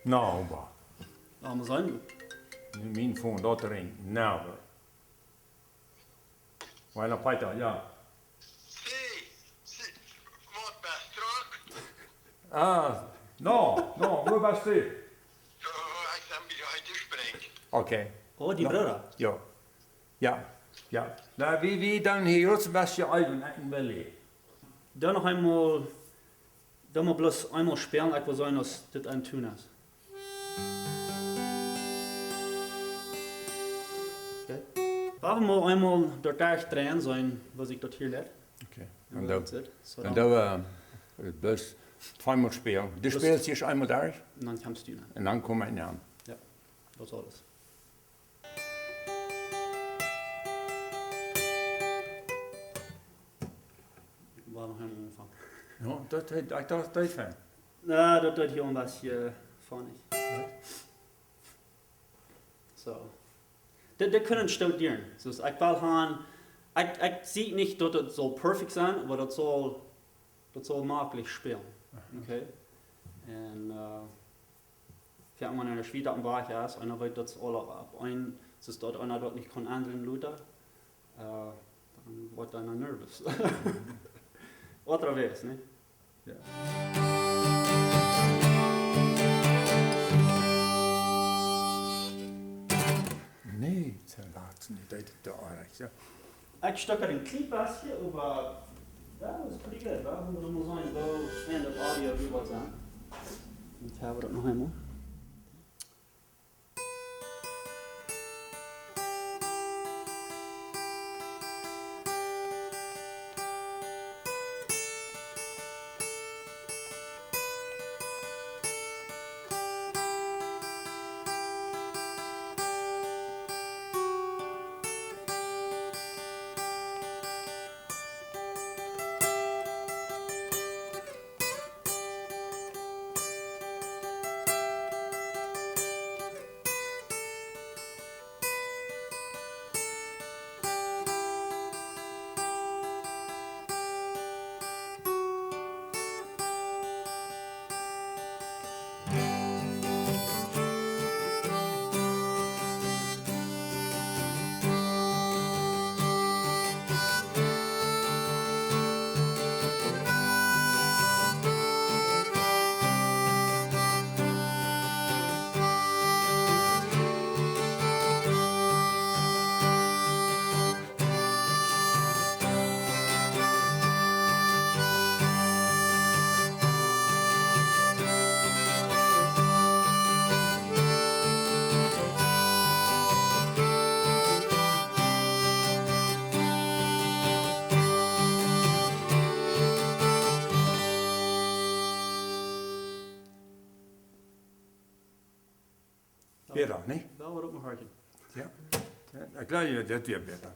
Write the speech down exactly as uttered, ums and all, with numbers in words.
No, oba. Waut mott sennen? Mien Phone, daut rinjt. Never. Woa es Peeta, jo. See, see, waut best du? Ah, no, no, wua best du? Oh, ekj sie bie de Heide springt. Okay. Oh, dien Brooda? Jo. Jo, jo. Na, wie, wie dan hia jrots een bät äwen, ekj un Willy. Dan noch eemol, dan mau bloos eemol spälen, ekj well seenen aus dit een Toon es. Okay. Woa wie mau eemol doa derch dreien, seenen, waut ekj daut hia lat. Okay. Un dan, dan, dan, eh, bloos tweemol spälen. Du späls hia eemol derch. Un dan kjemst du aun. Un dan kom ekj aun. Jo, daut es aules. Woa wie noch eemol aunfangen. Jo, daut, ekj docht, daut es fein. Na, daut, daut hia een bät funny. Jo. So. Dit, dit kunn een Stoot dieren. Soo, ekj well han, ekj, ekj see nich, daut et saul perfekt sennen, oba daut saul, daut saul maklich spälen. Aha. Okay? Un, eh, fa eena, wan eena schwiet opp een Wajch es, eena weet daut aul opp een, soo daut eena daut nich kaun endren lota, eh, dan woat eena nervous. Otra vez, nä? Jo. Nä, daut lat nich, daut es too oajch, jo. Ekj stekj een kjlien bät, oba daut es pretty good, wa? Wie motten mol seenen, woo fein daut Audio hia woat sennen. Dan haben wie daut noch eemol. Bäta, nä? Daut woat uk noch werkjen. Jo. Jo, ekj jleew, daut woat bäta.